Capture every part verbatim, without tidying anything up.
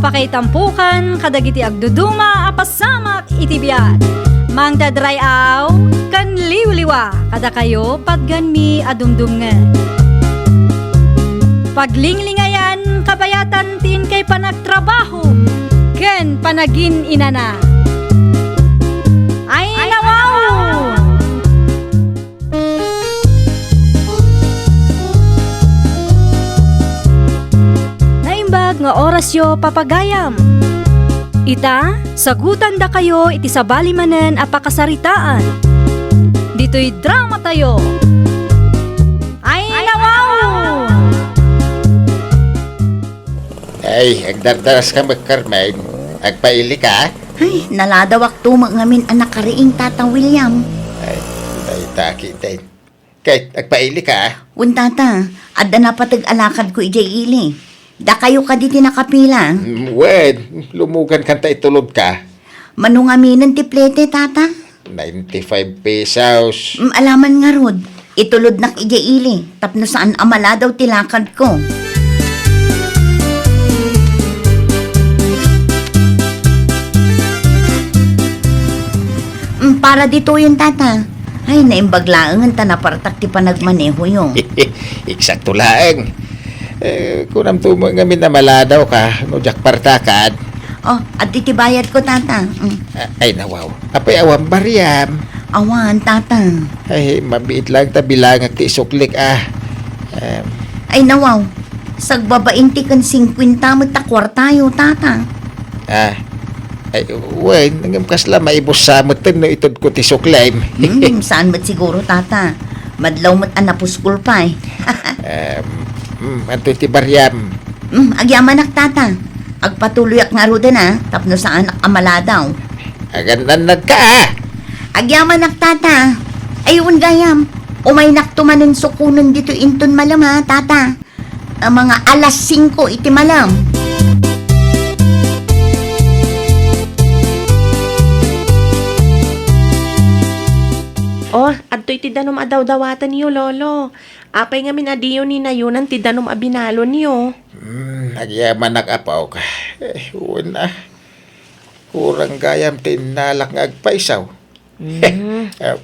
Pakaitampokan kadagiti agduduma a pasamak iti biag. Mangted ray-aw ken liwliwa kadakayo patganmi a dumdumngeg. Paglinglingayan kabayatan ti inkay panagtrabaho ken panagin-inana. Ay, nawaw! Naimbag nga orasyo, papagayam. Ita, sagutandakayo iti sabali manen a pakasaritaan. Ditoy dramatayo. Ay, nawaw! Ay, agdardaraska met, Carmen. Agpailika? Ay, naladawakto met ngamin a nakariing, Tata William. Ay, dayta, kitin. Ket agpailika? Wen, Tata, adda napateg a lakadko idiay ili. Dakayo kadi ti nakapila? Mm, wen, lumugan kanta itulodka. Mano ngaminen ti plete, Tata? Ninety-five pesos. Mm, alaman ngarud, itulodnak idiay ili, tapno saan a maladaw ti lakadko. Mm, para ditoyen, Tata. Ay, naimbag laengen ta napartak ti panagmanehoyo. Eksakto laeng. Eh, kunamto met ngamin a maladawka, no diak partakan. Oh, adtoy ti bayadko, Tata. Mm. A-, ay, nawaw. Apay awan bariam? Awan, Tata. Ay, mabiit laeng ta bilangak ti isuklik, ah. Em. Ay, nawaw. Sagbabain ti ken singkuenta met ta kuartayo, Tata. Ah. Ay, wen, ngem kasla maibussa metten no itedko ti suklem. Hmm, saan met siguro, Tata. Madlaw met a napuskol pay. Em, mm, anto ti bariam? Hmm, agyamanak, Tata. Agpatuloyak ngaruden, a, tapno saanak a maladaw. Agannannadka, a. Agyamanak, Tata. Ay, wen gayam. Umaynakto manen sukonen ditoy inton malem, a, Tata. A, mga alas singko iti malem. Oh, adtoy ti danum a dawdawatenyo, Lolo. Apay ngamin a diyo ninayonan ti danum a binalonyo? Hmm, agyamanak, apok. Eh, wen, a. Kurang gayam ti innalak nga agpayso. Mm. Em,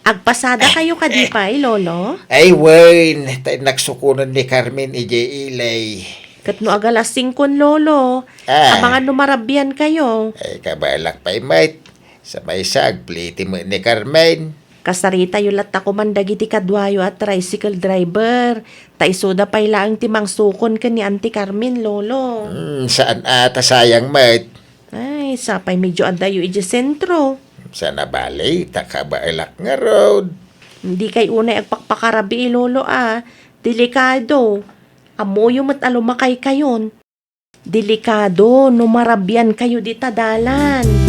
Agpasadakayo kadi pay, Lolo? Ay, wen, ta innak sukonen ni Carmen idiay ili. Ket no agalas singkon, Lolo, ah, amangan no marabiankayo. Ay, kabaelak pay met. Sa maysa, agplete met ni Carmen. Kasaritayo latta koman dagiti kaduayo a tricycle driver, ta isuda pay laeng ti mangsukon ken ni Auntie Carmen, Lolo. Hmm, saan a ta sayang met. Ay, sapay medyo addayo idiay sentro. Saan a bale, ta kabaelak ngarud. Dikay unay agpakpakarabii, Lolo, a. Delikado. Ammoyo met a lumakaykayon. Delikado no marabiankayo dita dalan.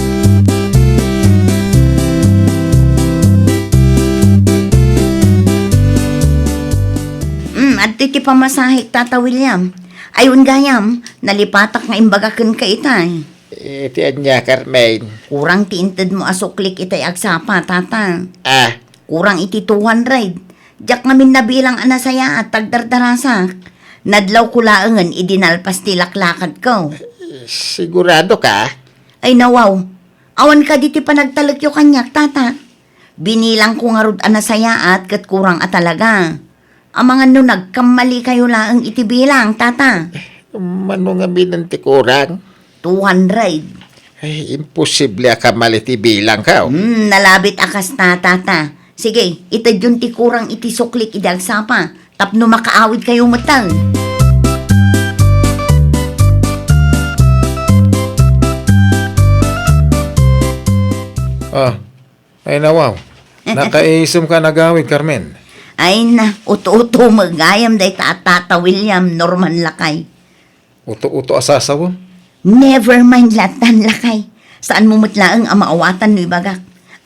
Mm, adtoy ti pamasahek, Tata William. Ay, wen gayam, nalipatak nga imbaga kenka itay. Eh, ti ania, Carmen? Kurang ti intedmo a suklik itay agsapa, Tata. Ah. Kurang iti two hundred. Diak ngamin nabilang a nasayaat ta agdardarasak. Nadlawko laengen idi nalpas ti laklakadko. Sigurado ka? Ay, nawaw. Awan kadi ti panagtalekyo kaniak, Tata. Binilangko ngarud a nasayaat ket kurang a talaga. Amangan no nagkammalikayo laeng iti bilang, Tata. Mano ngamin ti kurang? Two hundred. Ay, imposible a kamali ti bilangko. Hmm, nalabit a kasta, Tata. Sige, itedyon ti kurang iti suklik idi agsapa tapno makaawidkayo metten. Ah, Ay, nawaw. Nakaisem ka nagawid, Carmen. Ay na, uto-uto met gayam dayta a Tata William, Norman lakay. Uto-uto a sasawem? Never mind latan, lakay. Saanmo met laeng a maawatan no ibagak.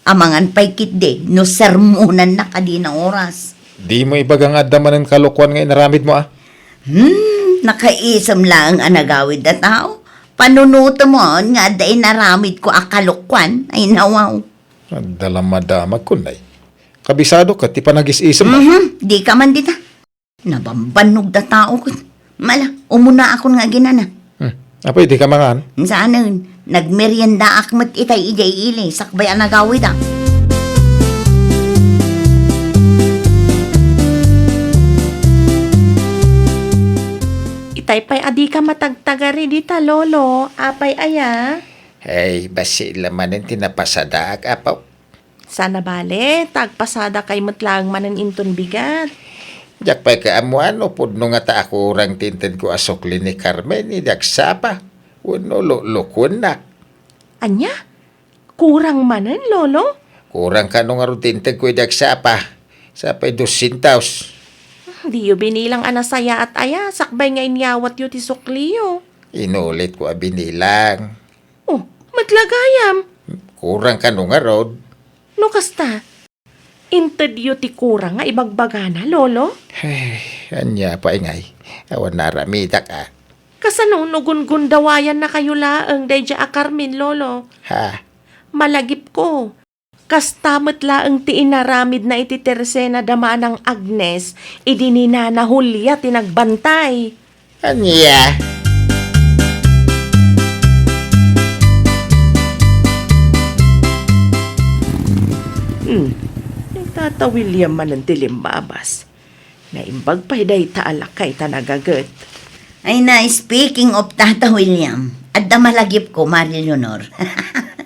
Amangan pay ketdi no sermonannak a dina oras. Dimo ibaga nga adda manen kalokuan nga inaramidmo, a? Hmm, nakaisem laeng a nagawid a tao. Panunotemon nga adda inaramidko a kalokuan. Ay, nawaw. Adda la madamag, kunay. Kabisado ket ti panagis-isemmo. Mhm, dika man dita. Nabambannog da tao ket. Mala, umunaakon nga aginana. Hmm, Apay, dika mangan? Saanen, nagmeriendaak met itay idiay ili, sakbay a nagawidak. Itay pay a dika matagtagari dita, Lolo. Apay aya? Ay, bassit la manen ti napasadaak, apo. Saan a bale, ta agpasadakay met laeng manen inton bigat. Diak pay kaammuan no pudno ngata a kurang ti intedko a sukli ni Carmen idi agsapa wenno luklukuennak. Ania? Kurang manen, Lolo? Kurang kano ngarud ti intedko idi agsapa. Sapay dosyentos. Diyo binilang a nasayaat aya, sakbay nga inyawatyo ti sukliyo. Inulitko a binilang. Oh, met la gayam. Kurang kano ngarud? No kasta, intedyo ti kurang nga ibagbagana, Lolo? Ay, ania pay ngay? Awan naaramidak, a. Kasano no gunggundawayan na kayo laeng daydiay a Carmen, Lolo? Ha? Malagipko. Kasta met laeng ti inaramidna iti Tercena da Manang Agnes idi ni Nana Julia ti nagbantay. Ania? Hmm. Ni Tata William manen ti limmabas. Naimbag pay dayta a lakay ta nagaget. Ay na, speaking of Tata William, adda malagipko, Mari Leonor.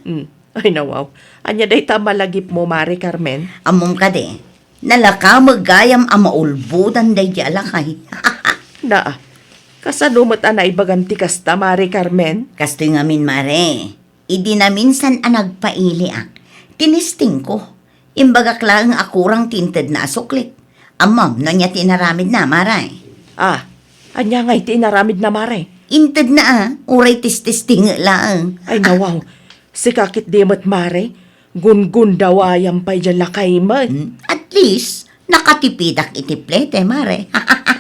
Hmm. Ay, nawaw. Ania dayta a malagipmo, Mari Carmen? Ammom kadi, nalaka met gayam a maulbodan daydi a lakay. Naa. Kasano met a naibagam ti kasta, Mari Carmen? Kastoy ngamin, Mare. Idi naminsan a nagpailiak, tinistingko. Imbagak laeng a kurang ti intedna a sukli. Ammom no ania ti inaramidna, Mare? Ah, ania ngay ti inaramidna, Mare? Intedna a, uray tististinget laeng. Ay, nawaw. Sika ketdi met, Mare, gunggundawayan pay diay lakay met. Hmm, at least, nakatipidak iti plete, Mare.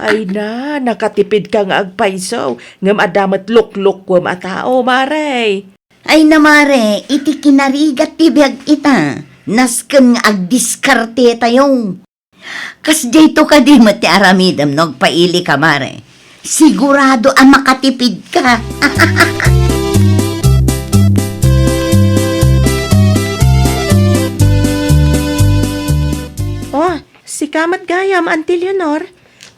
Ay na, nakatipidka nga agpayso, ngem adda met luklukkuem a tao, Mare. Ay na, Mare, iti kinarigat ti biag ita, nasken nga agdiskartetayo. Kasdiayto kadi met ti aramidem no agpailika, Mare. Sigurado a makatipidka. Oh, sika met gayam, Auntie Leonor.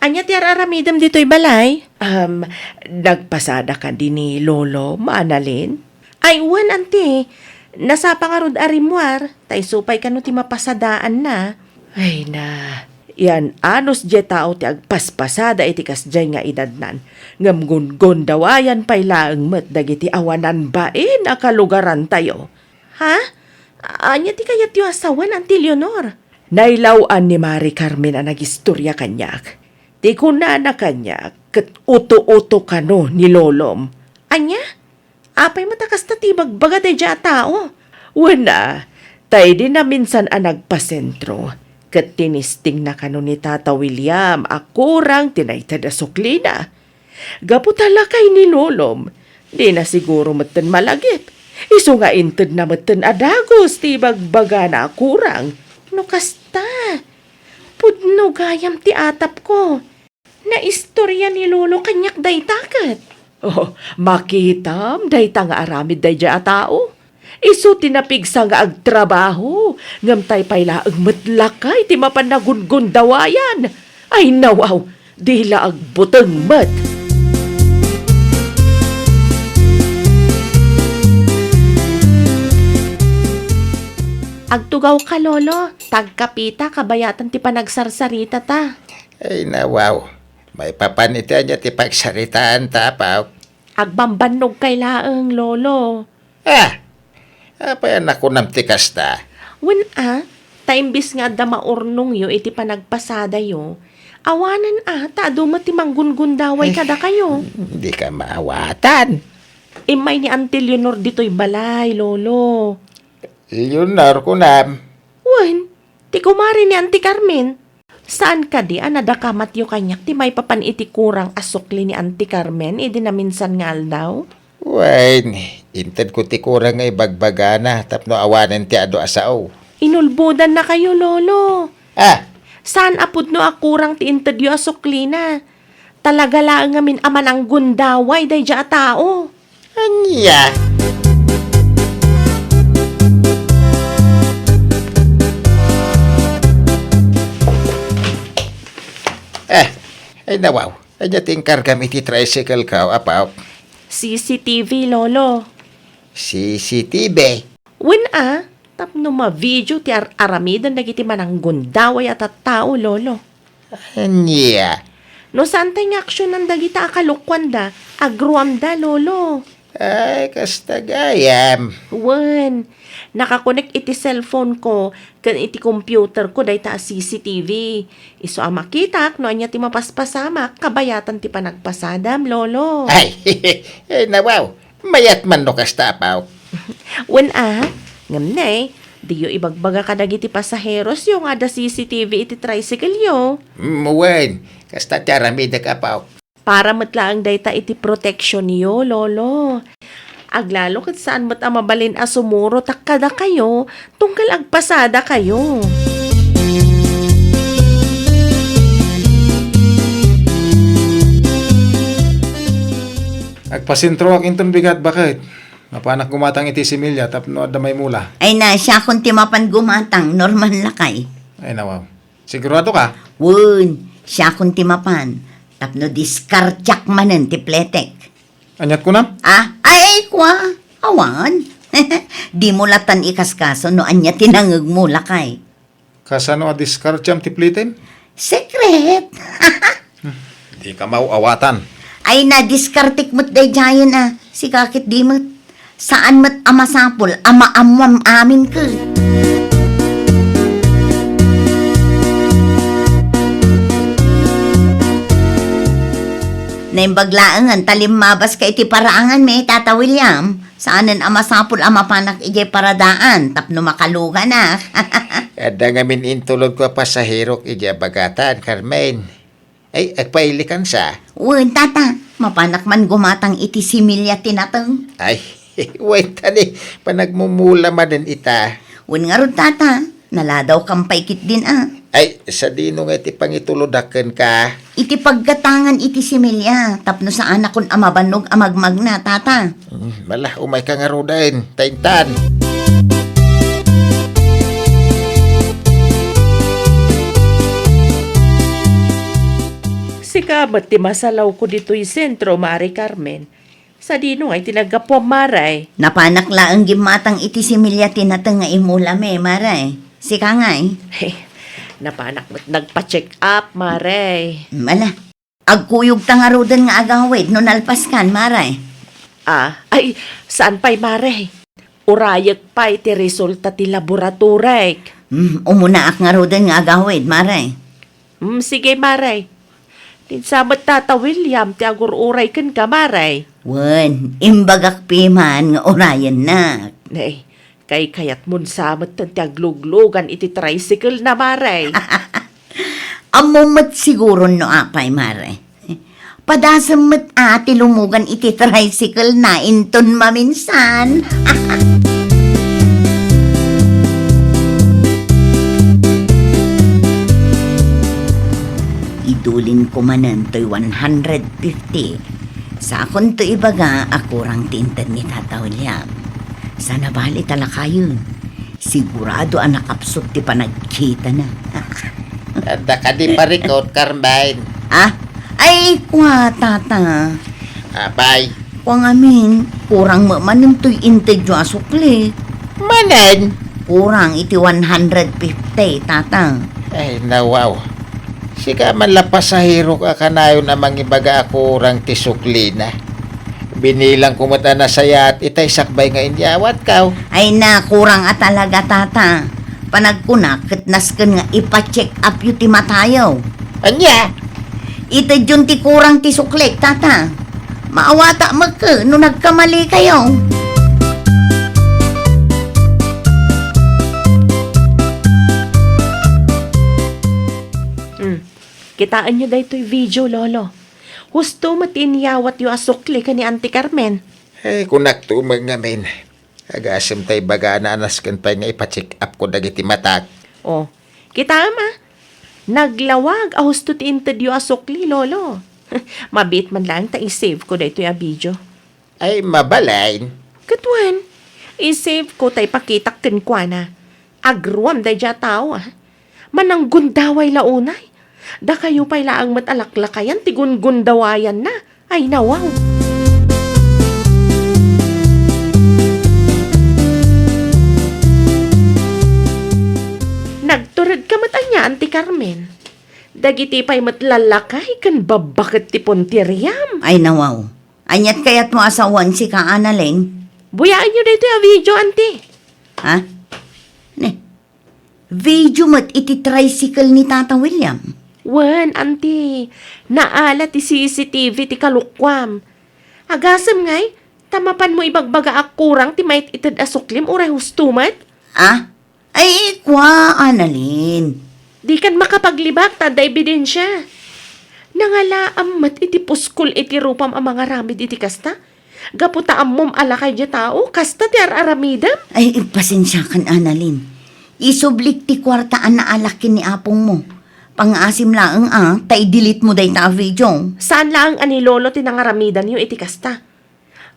Ania ti ar-aramidem ditoy balay? Um, nagpasada kadi ni Lolo, Manalin? Ay, wen, Auntie. Nasapa ngarud a rimmuar, ta isu pay kano ti mapasadaanna. Ay na, yan-anos diay tao ti agpaspasada iti kasdiay nga edadnan, ngem gunggundawayan pay laeng met dagiti awanan bain a kalugarantayo. Ha? Ania ti kayatyo a sawen, Auntie Leonor? Nailaw-an ni Mari Carmen a nagistoria kaniak. Ti kunana kaniak, ket uto-uto kano ni Lolom. Ania? Apay met a kasta ti ibagbaga daydiay a tao? Wen a, ta idi naminsan a nagpasentro, ket tinistingna kano ni Tata William a kurang ti naited a suklina. Gapu ta lakay ni Lolom, dina siguro metten malagip. Isu nga intedna metten a dagus ti ibagbagana a kurang. No kasta, pudno gayam ti atapko. Naistoria ni Lolo kaniak dayta ket. Oh, makitam dayta nga aramid daydiay a tao. Isu ti napigsa nga agtrabaho, ngem tay pay laeng met lakay ti mapan nagunggundawayan. Ay, nawaw, di la agbuteng met. Agtugawka, Lolo. Tagkapita, kabayatan ti panagsarsaritata. Ay, nawaw. Maipapan iti ania ti pagsaritaanta, Apo? Agbambannogkay laeng, Lolo. Ah! Apay a nakunam ti kasta? Wen a, ta imbes nga adda maurnongyo iti panagpasadayo, awanen a, ta adu met ti manggungundaway kadakayo. Dika maawatan. Immay ni Auntie Leonor ditoy balay, Lolo. Leonor, kunam? Wen, ti kumare ni Auntie Carmen. Saan kadi a nadakamatyo kaniak ti maipapan iti kurang a sukli ni Auntie Carmen idi naminsan nga aldaw? Wen, intedko ti kurang nga ibagbagana tapno awanen ti adu a sao. Inulbodannakayo, Lolo. Ah! Saan a pudno a kurang ti intedyo a suklina. Talaga laeng ngamin a mananggundaway daydiay a tao. Ania? Eh, ay nawaw. Ania ti inkargam iti tricycle ko, Apo? C C T V, Lolo. C C T V? Wen a, tapno ma-video ti ar-aramiden dagiti mananggundaway a tattao, Lolo. Ania? No saan tay nga aksyonan dagita a kalokuanda, agruamda, Lolo. Ay, kasta gayam. Wen, nakakonek iti cellphone ko ken iti computer ko dayta a C C T V. Isu a makitak no ania ti mapaspasamak kabayatan ti panagpasadam, Lolo. Ay, eh, nawaw. Mayat man no kasta, Apo. Wen a, ngem ne, diyo ibagbaga kadagiti pasaherosyo nga adda C C T V iti tricycle-yo. Mm, wen, kasta ti aramidek, Apo. Para met laeng dayta iti proteksionyo, Lolo. Aglalo ket saan met a mabalin a sumuro ta kadakayo tunggal agpasadakayo. Agpasentroak inton bigat, baket. Mapanak gumatang iti similya tapno adda maimula. Ay na, siakon ti mapan gumatang, Norman lakay. Ay, nawaw. Sigurado ka? Wen, siakon ti mapan. Tapno diskartiak manen ti pletek. Aniat kunam? Ah, ay, kua. Awan. Dimo latan ikaskaso no ania ti nangegmo, lakay. Kasano a diskartiam ti pletem? Secret! Dika maaw-awatan. Ay, nadiskartek met daydiayen a. Sika ket di met. Saan met a masapul a maammuam amin ket. Naimbag laengen ta limmabaska iti paraanganmi, Tata William. Saanen a masapul a mapanak idiay paradaan tapno makaluganak. Adda ngamin intulodko a pasaherok idiay bagatan, Carmen. Ay, agpailikan sa. Wen, Tata, mapanak man gumatang iti similya ti nateng. Ay, wen, tani, panagmumula manen ita. Wen ngarud, Tata, naladawkam pay ketdin a. Ay, sadino nga iti pangitulodak kenka? Iti paggatangan iti similya, tapno saanakon a mabannog a magmagna, Tata. Hmm, mala, umayka ngaruden, ta intan. Sika met ti masalawko ditoy sentro, Mare Carmen. Sadino nga iti naggapuam, Mare? Napanak laeng gimmatang iti similya ti nateng nga imulami, Mare. Sika ngay? He, napanak met nagpa-check up, Mare. Mala. Agkuyogta ngaruden nga agawid no nalpaskan, Mare. Ah, ay, saan pay, Mare? Urayek pay ti resulta ti laboratorek. Hmm, umunaak ngaruden nga agawid, Mare. Hmm, sige, Mare. Ni sa met Tata William ti agur-uray kenka, Mare. Wen, imbagak piman nga urayennak. Nay, kaykayatmon sa met ti agluglugan iti tricycle na, Mare. Ammom met siguron no apay, Mare. Padasem met a ti lumugan iti tricycle na inton maminsan. Idulin ko manen toy one hundred fifty. Sakonto ibaga a kurang ti inted ni Tata William. Sana bali ta lakayen. Sigurado a nakapsut ti panagkitana. Adda kadi parikut, Carmen? Ah? Ay, kua, Tata. Apay? Kua ngamin, kurang met manen toy intedyo a sukli. Manen? Kurang iti one hundred fifty, Tata. Ay, nawaw. Sika man la pasahero ka kanayon a mangibaga a kurang ti suklina. Binilang ko met a nasayaat itay sakbay nga inyawatko. Ay na, kurang a talaga, Tata. Panagkunak ket nasken nga ipa-check up yo ti matayo. Ania? Itedyon ti kurang ti suklik, Tata. Maawata mekke no nagkamali kayo. Hmm. Kitaenyo daytoy video, Lolo. Husto met ti inyawatyo a sukli ken ni Auntie Carmen. Eh, kunakto met ngamin. Agasem tay bagana a nasken pay nga ipa-check up ko dagiti matak. Oh, kitaem a. Naglawag a husto ti intedyo a sukli, Lolo. Mabiit man laeng ta i-save ko daytoy a video. Ay, mabalin. Ket wen, i-save ko ta ipakitak kenkuana. Agruam daydiay a tao, a. Mananggundaway la unay. Dakayo pay laeng met a laklakayan ti gungundawayanna. Ay, nawaw. Nagturedka met ania, Auntie Carmen? Dagiti pay met lallakay ken babbaket ti punteriam. Ay, nawaw. Aniat kayatmo a sawen sika, Annalyn? Buyaenyo daytoy a video, Auntie. Ha? Ne? Video met iti tricycle ni Tata William? Wen, Auntie. Naala ti C C T V ti kalukuam. Agasem ngay, ta mapanmo ibagbaga a kurang ti mait-ited a suklim uray husto met? Ah? Ay, kua, Annalyn. Dikan makapaglibak ta adda ebidensia. Nangalaam met iti puskol iti rupam a mangaramid iti kasta. Gapu ta ammom a lakay diay tao, kasta ti ar-aramidem. Ay, pasensiakan, Annalyn. Isublik ti kuarta a naalak ken ni apongmo. Pangngaasim laeng a, ta i-delete mo dayta a video. Saan laeng a ni Lolo ti nangaramidanyo iti kasta?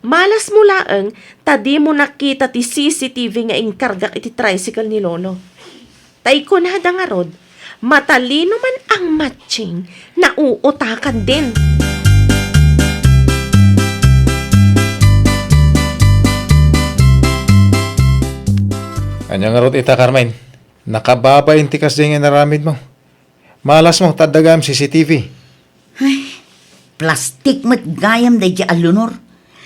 Malasmo laeng ta dimo nakita ti C C T V nga inkargak iti tricycle ni Lolo. Ta ikunada ngarud, matalino man ang matching, nauutakan din. Ania ngarud ita, Carmen? Nakababain ti kasdiay nga inaramidmo. Malasmo ta adda gayam C C T V. Ay, plastik met gayam daydiay a Leonor.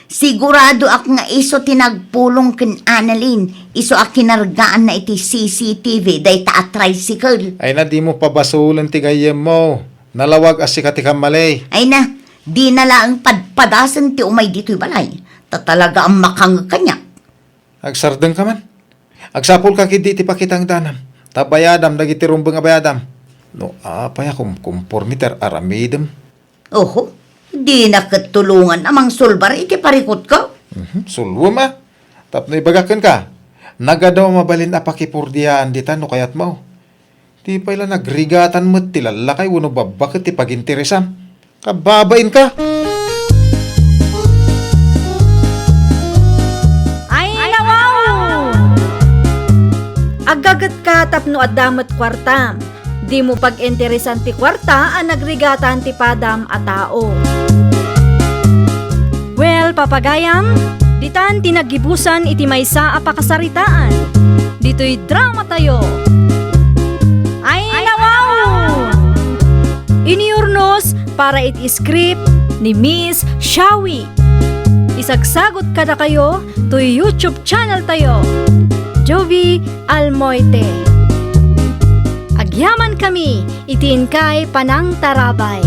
Siguradoak nga isu ti nagpulong ken Annalyn, isu a kinargaanna iti C C T V dayta a tricycle. Ay na, dimo pabasolen ti gayyemmo. Nalawag a sika ti kammali. Ay na, dina laeng padpadasen ti umay ditoy balay. Ta talaga a makangeg kaniak. Agsardengka man. Agsapulka ketdi iti pakitang danam, ta bayadam dagiti rumbeng a bayadam. No apay a kumkumpormi ti ar-aramidem? Oho, dina ket tulongan a mangsulbar iti parikutko. Mhm, sulwem a. Tapno ibagak kenka, nagadu a mabalin a pakipurdiaan ditan no kayatmo. Di pay la nagrigatan met ti lallakay wenno babbaket ti paginteresam. Kababainka! Ay, nawaw! Aggagetka tapno adda met kuartam. Dimo pag-interesan ti kuarta a nagrigatan ti padam a tao. Well, papagayam, ditan ti naggibusan iti maysa a pakasaritaan. Ditoy dramatayo. Ay, nawaw! Inurnos para iti script ni Miss Shawi. Isagsagut kadakayo toy YouTube channel tayo, Jovie Almoite. Agyamankami iti inkay panangtarabay.